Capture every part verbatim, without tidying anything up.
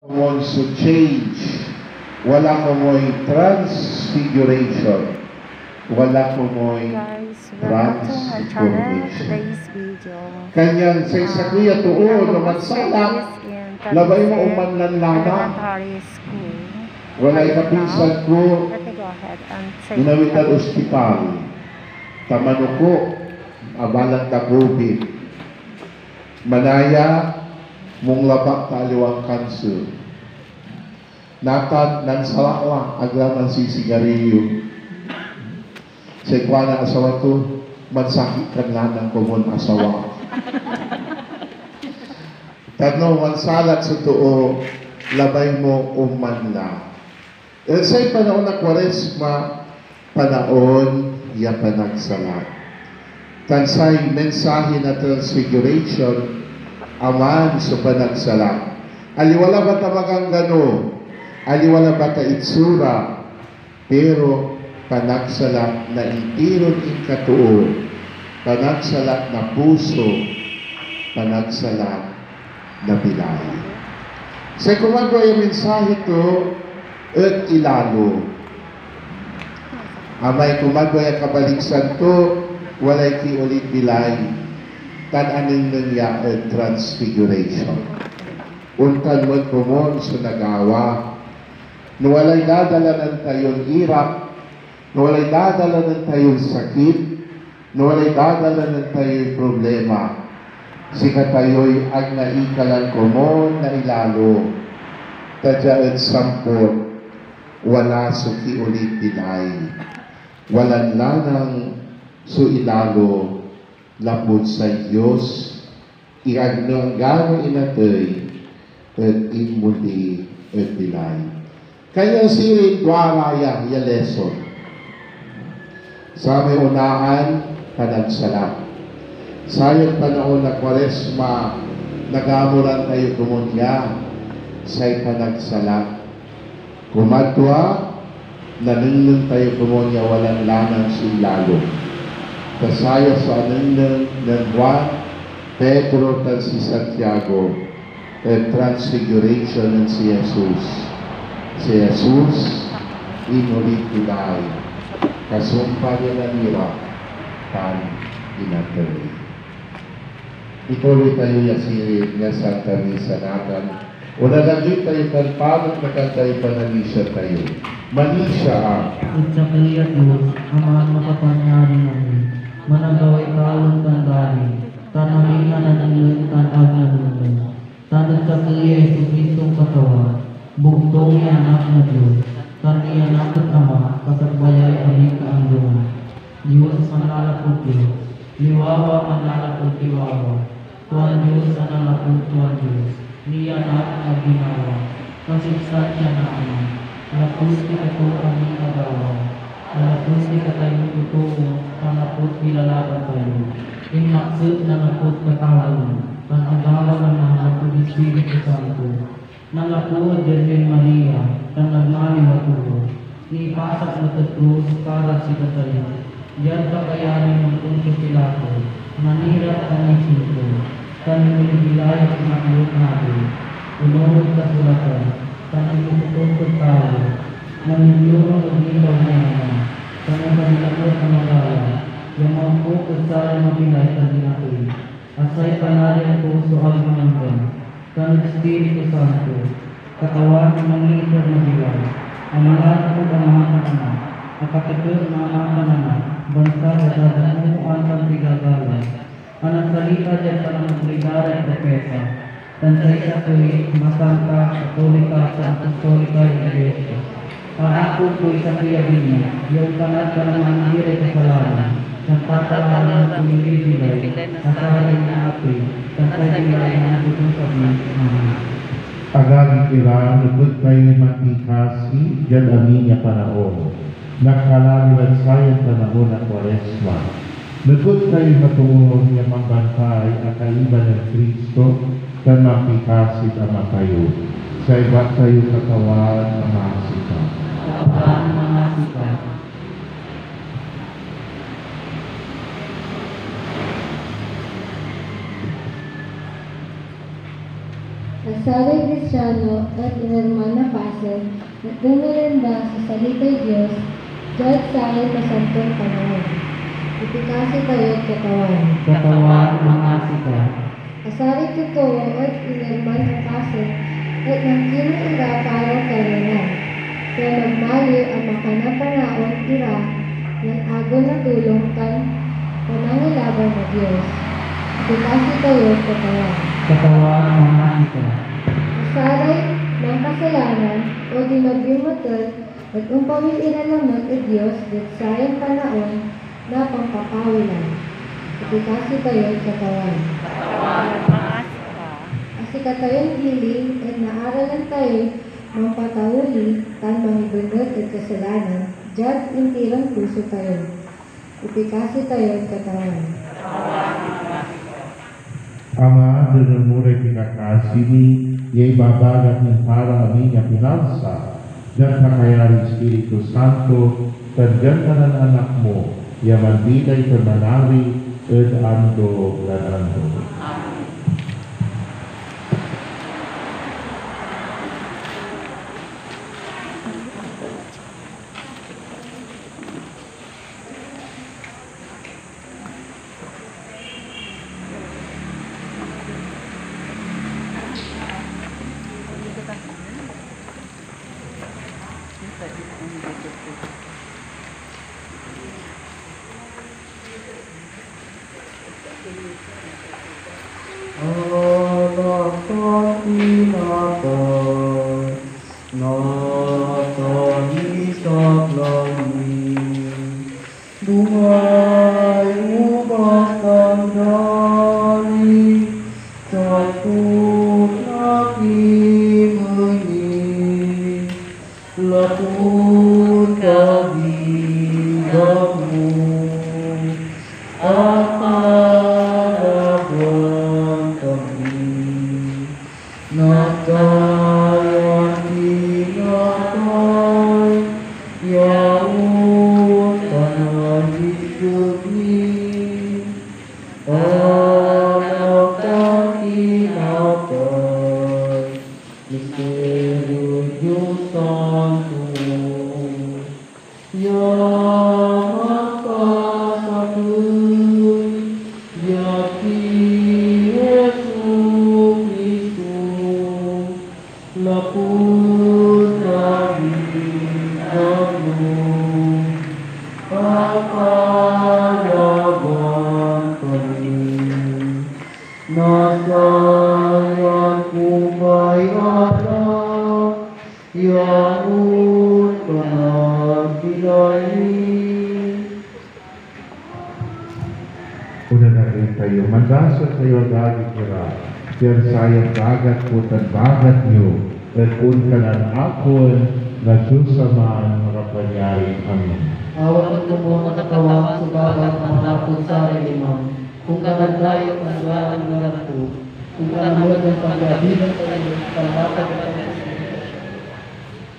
Komun so change, wala komoy transfiguration, wala komoy Guys, welcome to my channel. Transformation. Today's video. Kanyan say sakey a too no mansalak, labay mo oman lan lana. Elementary school. Walay kapinsan ko, inawit ed ospital, ta manoko, abalang da COVID. Manaya, monglabak ta aliwan kanser. Natan, nansalak la, ag la mansisigarilyo. Say kuan na asawa to, "Mansakit kan lanang komun, asawa." Tapno mansalak so too, labay mo oman la. Et say panaon na Kuaresma, panaon ya panagsalak. Tan say mensahe na Transfiguration, aman so panagsalak. Aliwa labat a maganggano, aliwa labat a itsura, pero panagsalak na intiron inkatoo, panagsalak na puso, panagsalak na bilay. Say kumadwa ya mensahe to et ilalo. Amay kumadwa ya kabaliksan to, walay kiolid bilay, tan anengneng ya ed Transfiguration. Ontan met komun so nagawa. No walay dadalanan tayon irap, no walay dadalanan tayon sakit, no walay dadalanan tayoy problema, sikatayoy ag naikalan komun na ilalo, ta dia ed sampot, wala so kiolid bilay. Walan lanang so ilalo lapud say Dios ya ag anggano inatey et inmoli ed bilay. Kanian sirin duara ya, ya lesson. Samay unaan, panagsalak. Sayan panaon na Kuaresma, nagamuran tayo komun ya say panagsalak. Kumadwa, nanengneng tayo komun ya walan lanang so ilalo. Ta saya so anengneng nen Juan, Pedro, tan si Santiago ed Transfiguration nen si Jesus. Si Jesus, inolid bilay, kasumpal ya nanirap, tan inatey. Ituloy tayo ya sirin ya Santa Misa natan. Ontan, lagey tayo tan parod na kantay pananisia tayo. Manisia ak. Ed sakey a Dios, Aman makapanyarin amin, managaway tawen tan dalin, tan amin a nanengneng tan ag nanengneng, tan ed sakey ya Jesu-Criston Katawan, bugtong ya Anak na Dios, tan nianak ed Ama, kasakbayay amin kaanduan. Dios manlalapud Dios, liwawa manlalapud liwawa, tuan Dios a nanlapud tuan Dios, nianak a ginawa, kasubstansia na Ama, lapud sikato amin agawa, a lapud sikatayon totoo, tan lapud pilalaban tayo, inmaksep nanlapud Katawan, tan agawa na manlapud Espiritu Santo. Nanlapu ed Birhen Maria, tan nagmaliw a too. Nipasak met ed krus para sikatayo. Diad pakayari nen Poncio Pilato, nanirap tan insirko, tan inolid bilay ya pinakluklalo. Onung ed kasulatan, tan inkukoton ed tawen. Nanlulurong ed nipaon ya Ama, tan ontan lamet a magalang, ya mampok ed saray mabilay tan inatey. A say Panarian to so ag manganggan, tan Espiritu Santo, Katawan a manliter na bilay, a manlalapud Ama tan Anak, a kateket na Ama tan Anak, bansag a dadamomoan tan pigagalan, a nansalita diad panamegley da ray propeta, tan say sakey, masanta, katolika, tan apostolika ya iglesia. Aakor koy sakey a bini, ya onkanat na maanti ray kasalanan, tan paparangan koy bilay na saray inaatey, tan say bilay na antoton sakey. Amen. Agagi ira, nepeg tayoy manpikasi diad amin ya panaon. Nagkalalo lad sayan panaon na Kuaresma. Nepeg tayoy matoor ya mangbantay a kaiba nen Cristo tan mampikasid Ama tayo. Say bat tayo, Katawan, amay sika. Katawan, amay sika. Saray Kristiano et inerman na pasen et dengelen da so salitay Dios diad saray masanton panaon. Ipikasi tayod Katawan. Katawan, angasi ka. A saray totoo et inerman na pasen et nankimey ira para ed Kailangan, pian magmaliw a makanapanaon ira lan agew na tulong tan panangilaban na Dios. Ipikasi tayod Katawan. Katawan, angasi ka. A saray mankasalanan odino binmetel et ompawil ira lamet ed Dios diad sayan panaon na pampapawilan. Ipikasi tayod Katawan. Katawan, angasi ka. A sikatayon dili et naaralan tayoy mampatauli tan mangibeneg ed kasalanan diad intiron puso tayo. Ipikasi tayod Katawan. Ama, dengel mo ray pikakasi mi ya ibabagat nen para amin ya pinalsa, diad pakayarin Espiritu Santo, tan diad ngaran Anak mo ya manbilay tan manari ed ando lan ando. Amen. Alak tan tinapay, natanisaklang ni, dumay ubas tan dali, sakot na kimey ni. Lapud kabilang mo, akalaban kami, na sayan tinapay ya ontan a biskeg mi, alak tan tinapay, misterio Dios Santo, ya makasakey ya si Jesu-Cristo, lapud kabilang mo, akalaban kami. Na sayan kumpay alak ya ontan a bilay mi. Onanari tayo, manrasol tayo, agagi ira, pian sayan bagat ko tan bagat yo et ontan nen Apo na Dios Aman Makapanyarin Amin. Awaten mo, Katawan, so babag manlapud saray limam. Ontan tayo, paglalang-lalang to. Ontan met so pankabilang tayo, panlapag tayo.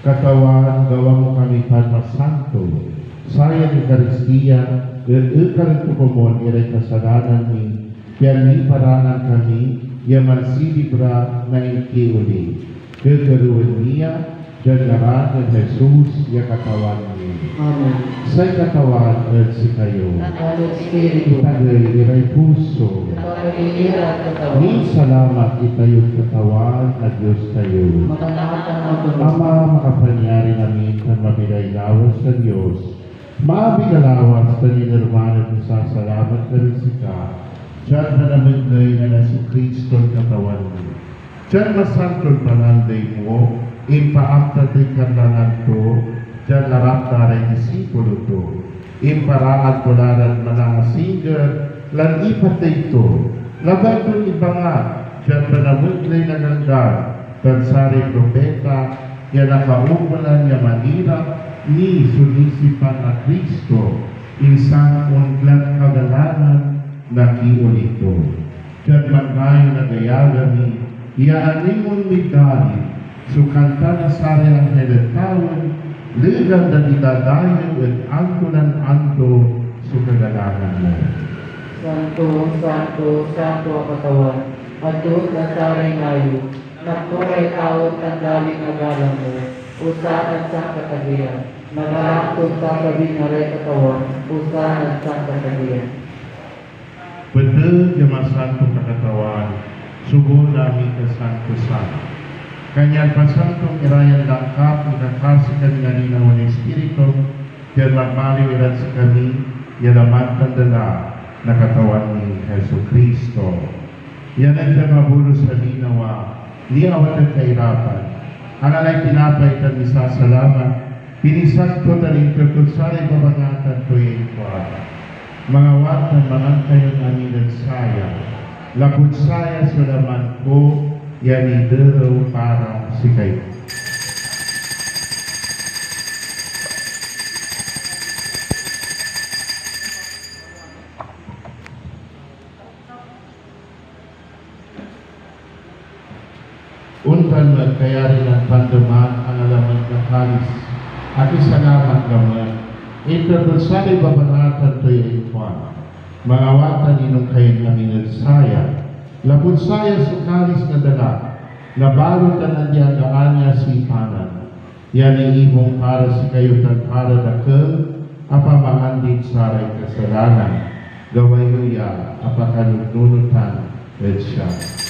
Katawan, gawa mo kami tan masanto. Sayan Eukaristia et ekalen to komun iray kasalanan mi, pian niparangan kami ya mansilibra na inkioli. Kekerewen mi ya, diad ngaran nen Jesus ya Katawan mi. Amen. Say Katawan ed sikayo. Tan ed espiritu. Itagey iray puso. Ipakabingi rad Katawan. Misalamat itayod Katawan a Dios tayo. Makanaan tan matonung. Ama, makapanyarin amin tan mabilay lawas a Dios, maabig a lawas tan inerman et misasalamat kamin sika, diad panamegley nen Jesu-Criston Katawan mi. Diad masanton panandey mo, impaamta toy karlangan to diad arap da ray disipulo to. Imparangan to la rad manaasingger lan ipatey to. Labay ton ibangat diad panamegley na ganggan tan saray propeta ya nakaukolan ya manirap ni so nisipan na Cristo, insan ontan kagalanan na kioli to. Diad mangayon a gayaga mi ya animon mid dalin so kanta na saray anghel ed tawen, legan da ni dadayew ed anto lan anto so kagalanan mo. Santo, santo, santo a Katawan, a Dios na saray ngayo. Naporay tawen tan dalin na galang mo, osanad sankatageyan. Nagaan ton sasabin na ray Katawan, osanad sankatageyan. Peteg ya masanton kakatawan so boon na mikasangkesan. Kanyan pasantom ira yan langkap, mikakasi kami na linawa na Espiritu, pian magmaliw irad sikami ya laman tan dala na Katawan mi Jesu-Cristo. Yan ag da mabulos a linawa, niawat ed kairapan, angalay tinapay tan misasalamat, pinisag to tan inter tod saray babangatan to ya inkuan, "Mangawat tan mangan kayon amin ed saya, lapud saya so laman ko ya niderew para sikayo." Ontan met, kayari lan pandeman, angala met na kalis, akisalamat lamet, inter tod saray babangatan to ya inkuan, "Mangawat tan inom kayon amin ed saya, lapud saya so kalis na dala na balot tan andi-anggaan ya sipanan, ya niibong para sikayo tan para dakel a pamaandid saray kasalanan. Gawa yo ya a pakanunotnunotan ed siak."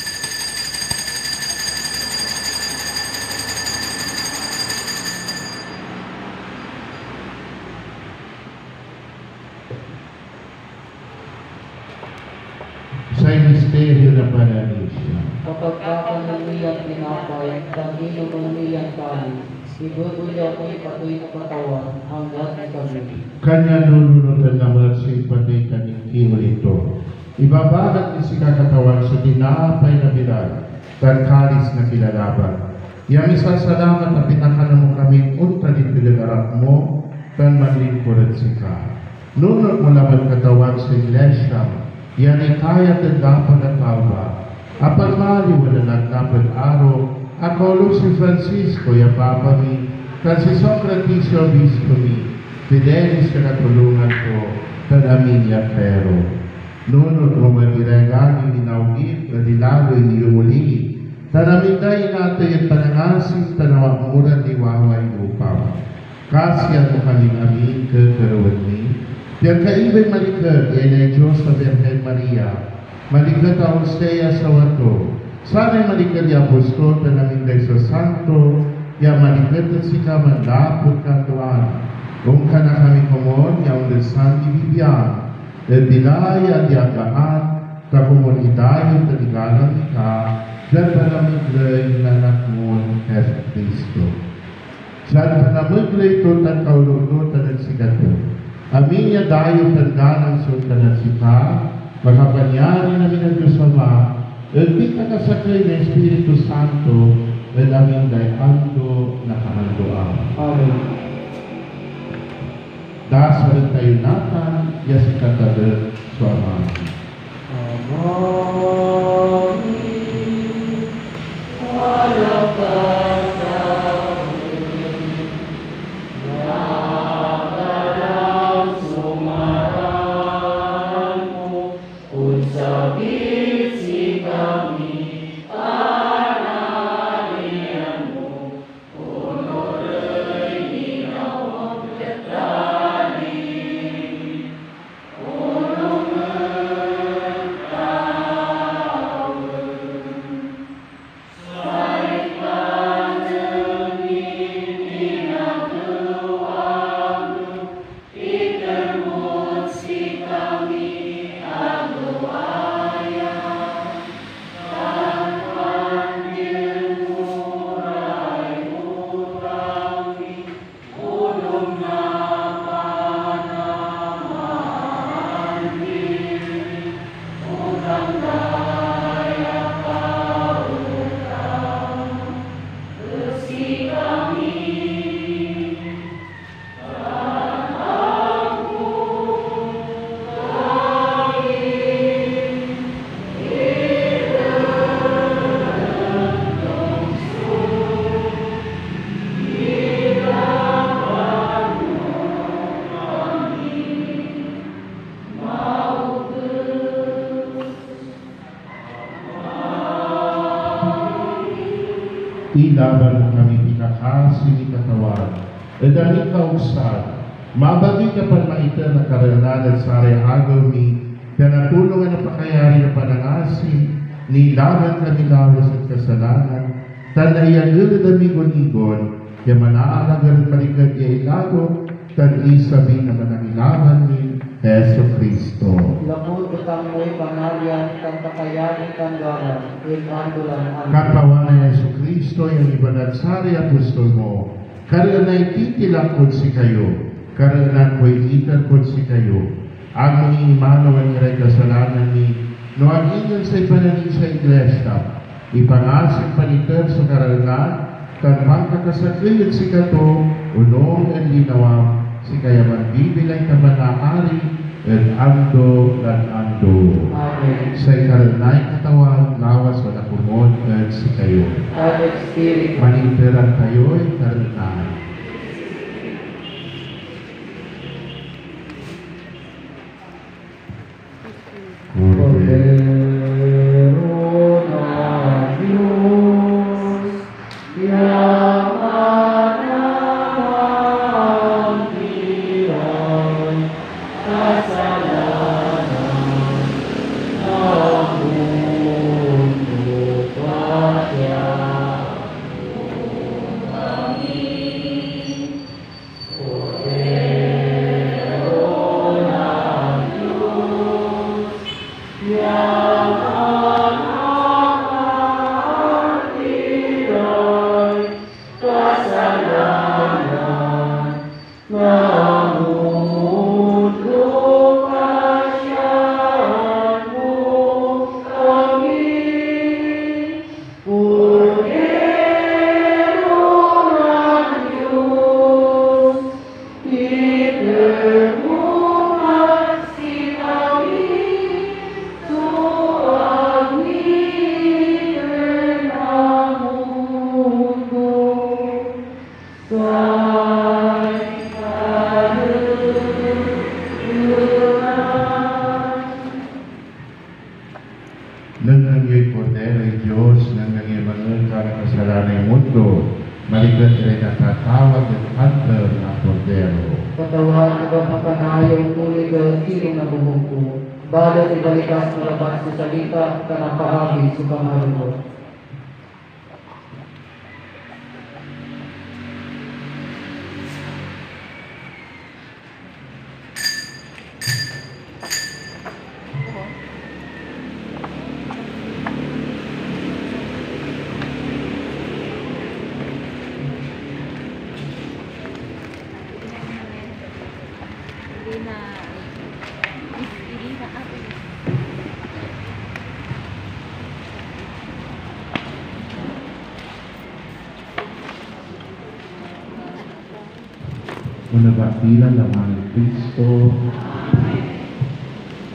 Say misterio na pananisia. Kapag kakanen mi yan tinapay tan inomen mi yan kalis, ibebeg yo akoy patey na Katawan anggad ikabiri. Kanyan nununotan lamet so impatey tan inkioli to. Ibabagat ed sika, Katawan, so tinapay na bilay tan kalis na kilalaban, ya misasalamat a pinakanen mo kami ontan itdan ed arap mo tan manlingkur ed sika. Nunot mo lamet, Katawan, so Iglisiam ya nikayat ed lapag a talba, a pagmaliw ed nanaknap ed aro, a kaolop si Francisco ya Papa mi, tan si Socrates ya Obispo mi, Fidelis ya katulongan ko, tan amin ya Klero. Nunot mo met iray agagi mi naogip ed ilaloy niyo uli, tan amin day inatey ed panangasim tan awat mo ran liwaway lupam. Kasian mo kamin amin, kekerewen mi, pian kaibay maliket ya inay Dios a Birhen Maria, maliket a Jose ya asawa to, saray maliket ya apostol, tan amin day sasanto ya maliket ed sika manlapud kaantoan. Onkana kami komon ya ondesan dibibian ed bilay ya andi-anggaan, ta komon idayew tan igalang mi ka, diad panamegley na Anak mon Jesu-Cristo. Diad panamegley to tan kaologlotan ed sikato, amin ya dayew tan galang so ontan ed sika, makapanyarin amin a Dios Ama, ed pikakasakey na Espiritu Santo, ed amin day ando na kaandoan. Amen. Dasalen tayo natan ya sikatagen so Ama. Ama mi, wala ka sa tawen, ya agalang so ngaran mo, onsabi ed sikami, Panarian mo, Laban mo kami, pikakasi mi, Katawan, ed amin kaogsan. Mabagi ka pian maiter na kareenan ed saray agew mi, pian atulongan a pakayari na panangasi, nilaban kami lawas ed kasalanan, tan naiyagel ed amigon-igon, ya manaalagaren maliket ya ilago, tan isabi na Manangilaban min Jesu-Cristo. Lapud petang moy panarian, tan pakayari, tan garan, ed ando lan ando. Katawan a Jesu-Cristo, ya inbanad saray apostol mo, kareenay titilak kod sikayo, kareenan koy iter kod sikayo. Ag mo ni imanowan iray kasalanan mi, no ag ingen say pananisia iglesia. Ipangasim, paniter so kareenan tan pankakasakey ed sikato, onung ed linawam, sika ya manbibilay tan manaari ed ando lan ando. Amen. Say kareenay Katawan lawas so anakomon ed sikayo. Tan ed espiritu. Maniteran tayoy kareenan. Kordero na Dios, ya mananamay iray kasalanan na mundo, pakialam mo kami. Kordero na Dios, iter mo ed sikami so ag niter na mundo. Nengneng yoy Korderoy Dios, nengneng yoy manekar na kasalanay mundo, maliket iray natatawag ed panter na Kordero. Katawan, ag ak akanayon tuloy ed silong na bubong ko, balet ibalikas mo labat so salita, tan apaabig so kamaliw ko. Onabaki la laman ed Cristo.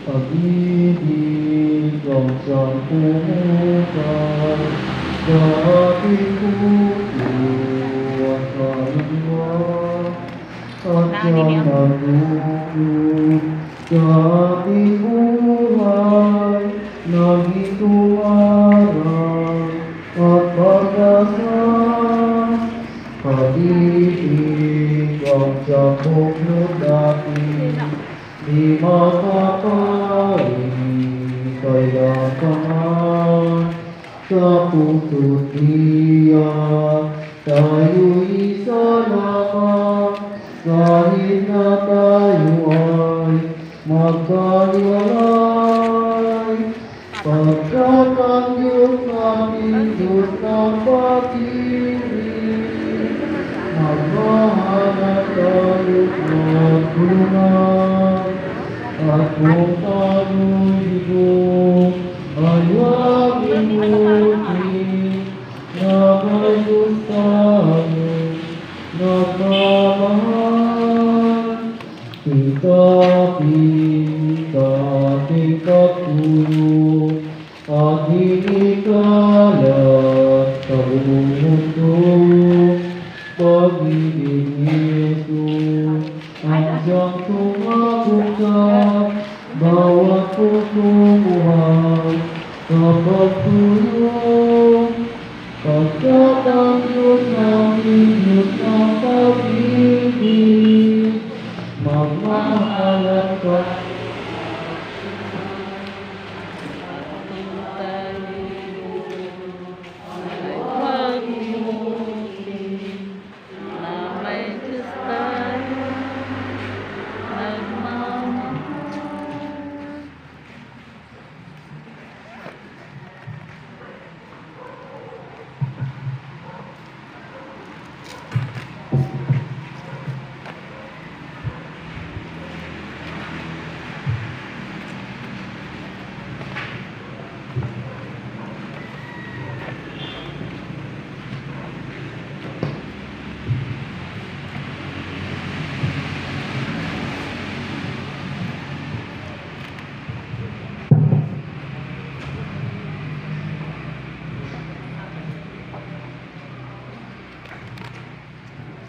Agibig, ansan kumutan, dati ko to asalang, ansan manunod, dati buhay, naging tumaray, at pag-asa. Pag-ibig, ansan kumutan dati, di makapawit kailan pa man. Sa puso't diad tayo'y isa lamang, kahit na tayo ay magkahiwalay. Pagkat ang Dios natin, Dios ng pag-ibig, magmahal na tayo't magtulungan. At kung tayo'y bigo, ay huwag limutin na may Dios tayong nagmamahal. Sikapin ta ating pagtulon, ating ikalat sa buong mundo. Pag-ibig ni Jesus, ang siyang sumagot sa bawat pusong buhay sa pagtulon. Pagkat ang Diyos na pag-ibig, magmahal at pa-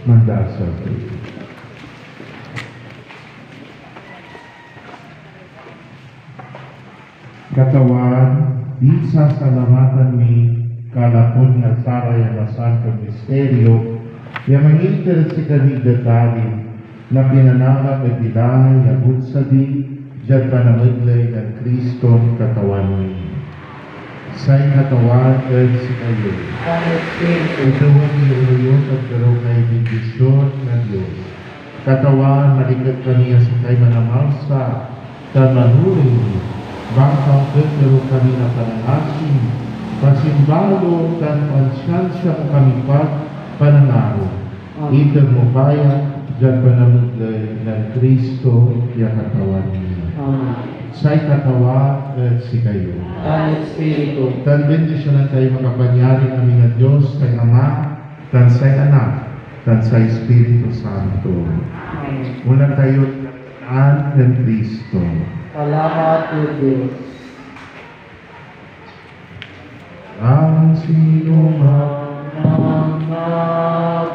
Mandasal tayo. Katawan, isasalamatan mi ka lapud na saraya masanton misterio ya mangiiter ed sikami ed dalin na pinananap ed bilay ya onsabi diad panamegley nen Criston Katawan mi. Say Katawan ed sikayo. Tan Espiritu. Itawen yo olo yo tan kerew kayoy bendision na Dios. Katawan, maliket kami a sakey manamalsa tan manoley, balet mankekerew kami na panangasim, pasimbalo, tan pansiansia mo kami pad panangaro. Amen. Iter mo pa ya diad panamegley nen Cristo ya Katawan mi. Amen. Say Katawan ed sikayo. Tan Espiritu. Tan bendisionan tayo makapanyarin amin a Dios, say Ama, tan say Anak, tan say Espiritu Santo. Amen. Onla tayo ed kalingaan nen Cristo. Salamat ed Dios. Ang sinuman a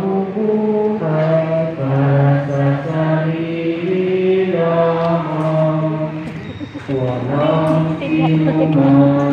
nabubukay para sa sarili lamang, walang sinuman